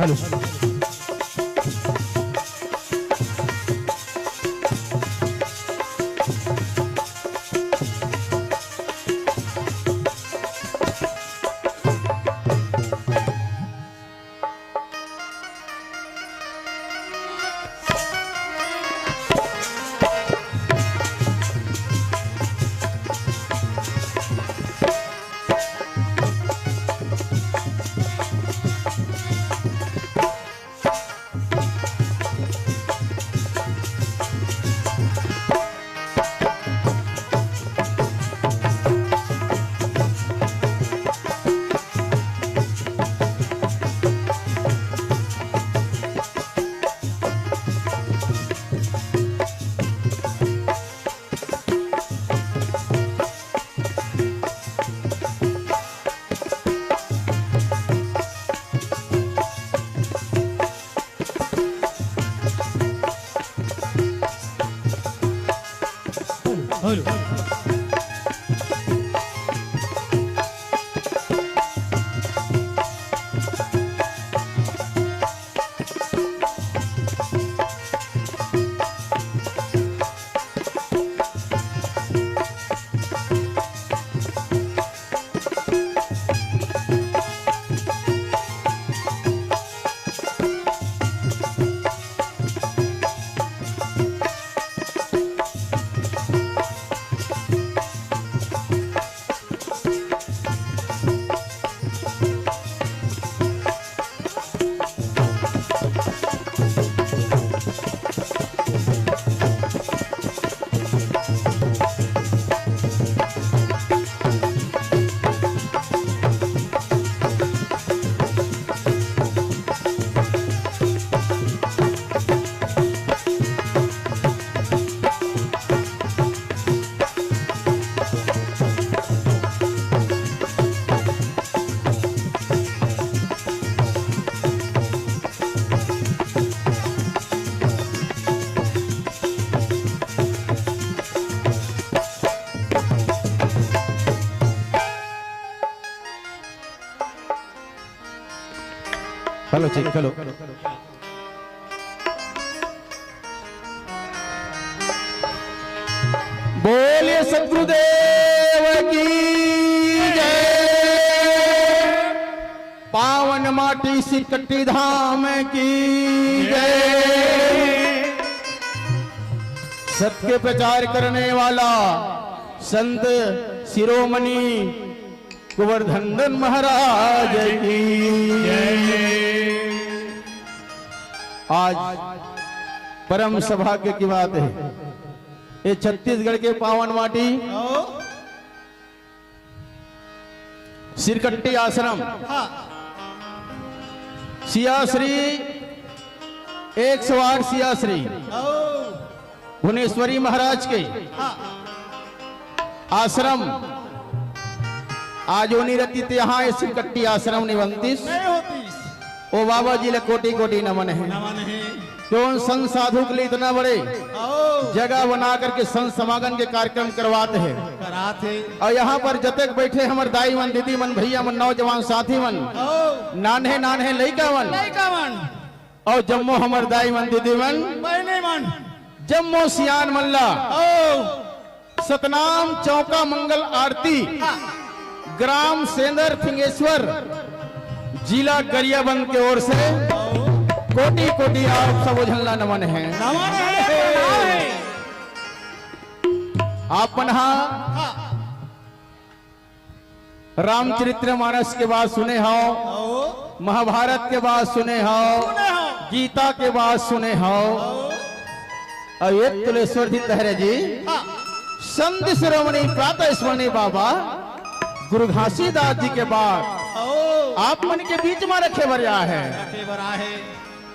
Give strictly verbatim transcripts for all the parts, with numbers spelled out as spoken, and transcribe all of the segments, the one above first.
Hello. Hello, cheque, hello. बोलिए सतगुरुदेव की जय। पावन माटी सिरकट्टी धाम की जय। सत्य प्रचार करने वाला संत शिरोमणि कुंवर धनधन महाराज की। आज परम सौभाग्य की बात है, ये छत्तीसगढ़ के पावन माटी, सिरकट्टी आश्रम, हाँ। सियाश्री, एक सौ आठ सियाश्री, भुवनेश्वरी महाराज के हाँ। आश्रम आज ओनी रतित यहाँ ऐसी कट्टी आश्रम नहीं बनतीस। नहीं होतीस। ओ बाबा जी ला कोटि कोटि नमन है। नमन है। कौन संत साधु के लिए इतना बड़े आओ। जगह बना करके संत समागम के कार्यक्रम करवाते हैं। करात है। और यहाँ पर जतेक बैठे हमर दाई मन, दीदी मन, भैया मन, नौजवान साथी मन, आओ। नान्हे नान्हे लइका मन, लइका मन। और जम्मो हमर दाई मन, दीदी मन, बहनी मन। जम्मो सियान मन ला आओ। सतनाम चौका मंगल आरती, हाँ। ग्राम सेंदर थिंगेश्वर, जिला गरियाबंद के ओर से आओ। कोटि कोटि आप सब झन ला नमन है। नमन है। आप मन हा हाँ। रामचरित्र मानस के बात सुने हव, आओ। महाभारत के बात सुने हव, सुने हव। गीता के बात सुने हव। आओ। अउ ये तुलेश्वर जी तहरे जी हाँ। संत शिरोमणि प्रातः स्मरणीय बाबा गुरु घासीदास जी के बात आओ। आप मन के बीच में रखे बर आए हैं। रखे बर आए हैं।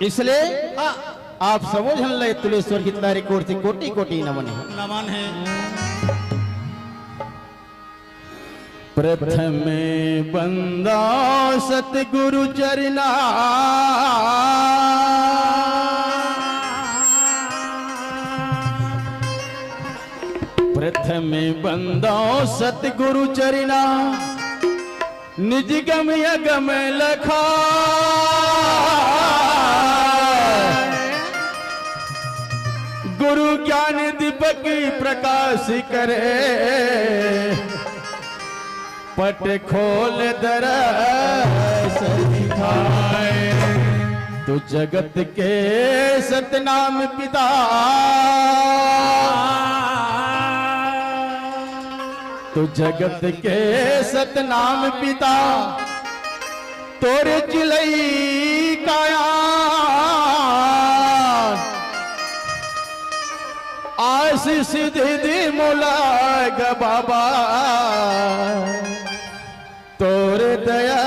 इसलिए हाँ। आप सबो झन ला तुलेश्वर जी तहरे कोर से कोटि कोटि नमन है। नमन है। प्रथम बंदा सतगुरु चरना, प्रथम बंदा सतगुरु चरना, निज गम अगम लखाय, गुरु ज्ञान दीपक प्रकाश करे, पट खोल दरस दिखाय। तू जगत के सतनाम पिता, तू जगत के सतनाम पिता, तोर चिलई काया, आशीष दे दे मोला ग बाबा, तोर दया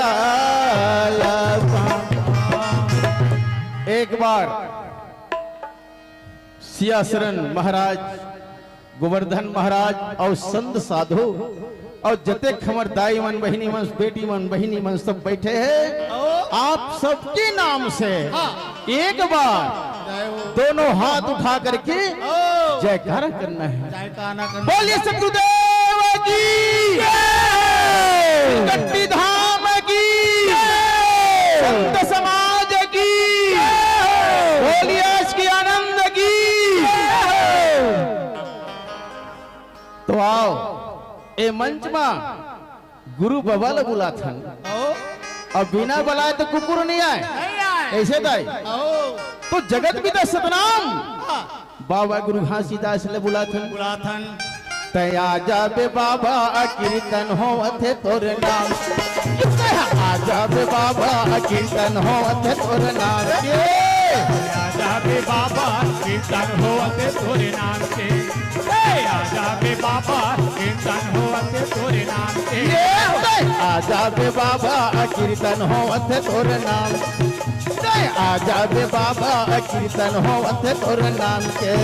ला पा। एक बार सियासरन महाराज, गोवर्धन महाराज अउ संत साधु अउ जतेक हमर दाई मन, बहिनी मन, बेटी मन, बहिनी मन सब बैठे हैं। ओ। आप सबके नाम से हाँ। एक बार जय हो। दोनों हाथ उठा करके ओ। जयकारा करना है। जयकारा करना। बोलिए सतगुरुदेव की जय। गट्टी धाम की जय। संत समाज की जय। बोलिए आज की आनंद की जय। तो आओ, ए मंच मा गुरु बाबा ला बुलाथन। ओ। अब बिना बुलाए तो कुकुर नहीं आए। नहीं आए। ऐसे दाई। ओ। तो जगत पिता सतनाम। हाँ। बाबा गुरु घासीदास ले बुलाथन। बुलाथन। तै आजा बे बाबा, कीर्तन होवत हे तोर नाम। तै आजा बे बाबा, कीर्तन होवत हे तोर नाम के। आजा बे बाबा, कीर्तन होवत हे तोर नाम के। ए, आजा बे बाबा, कीर्तन होवत हे तोर नाम के। ये तै आजा बे बाबा, कीर्तन होवत हे तोर नाम। जय आजा बे बाबा, कीर्तन होवत हे तोर नाम के।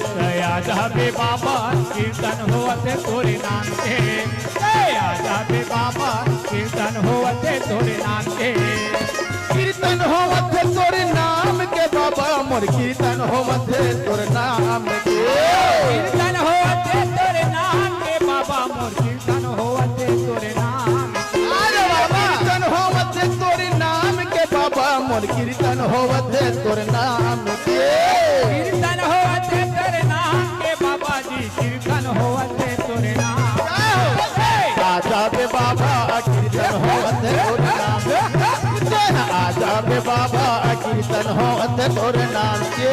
जय आजा बे बाबा, कीर्तन होवत हे तोर नाम के। जय आजा बे बाबा, कीर्तन होवत हे तोर नाम के। कीर्तन होवत हे तोर नाम के बाबा, मोर कीर्तन होवत हे तोर नाम के। कीर्तन होवत हे तोर नाम के बाबा, मोर कीर्तन होवत हे तोर नाम के। अरे बाबा। कीर्तन होवत हे तोर नाम के बाबा, मोर कीर्तन होवत हे तोर नाम के। कीर्तन होवत हे तोर नाम के बाबा जी, कीर्तन होवत हे तोर नाम के। आजा बे बाबा, कीर्तन होवत हे तोर नाम के। आजा बे बाबा, कीर्तन होवत हे तोर नाम के।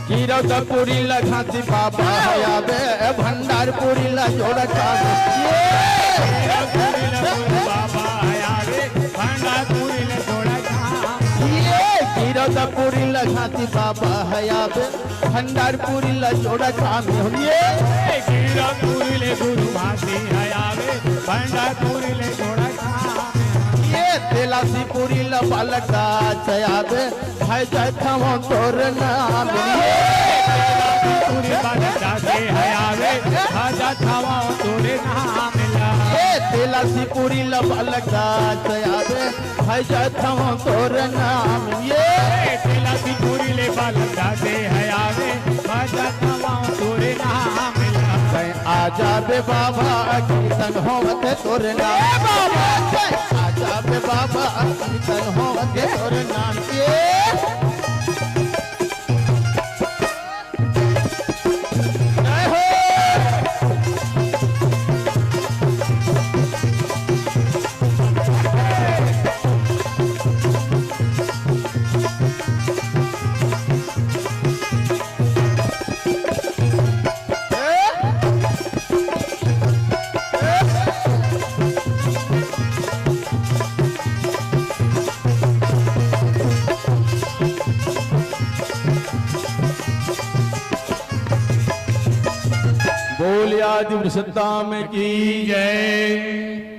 गिरौदपुरी ल घासी बाबा हयाबे, भंडारपुरी ल जोड़ा चाबे। गिरौदपुरी ल घासी बाबा हयाबे, भंडारपुरी ल जोड़ा चाबे। ये गिरौदपुरी ल घासी बाबा हयाबे, भंडारपुरी ल जोड़ा चाबे। ये गिरौदपुरी ले गुरु घासी हयाबे, भंडारपुरी ले जोड़ा चाबे। ये तेलासीपुरी ल बालक दास हयाबे, भाई जाथव तोर नाम। ये तेलासीपुरी बालक दास हयाबे, भाई जाथव तोर नाम ला। ये तेलासीपुरी ल बालक दास हयाबे, भाई जाथव तोर नाम। ये तेलासीपुरी ले बालक दास हयाबे, भाई जाथव तोर नाम ला। तै आजा बे बाबा, कीर्तन होवत हे तोर नाम। ए बाबा, तै आजा बे बाबा, कीर्तन होवत हे तोर नाम। ये जय हो। बोलिए आदि पुरुषोत्तम की जय।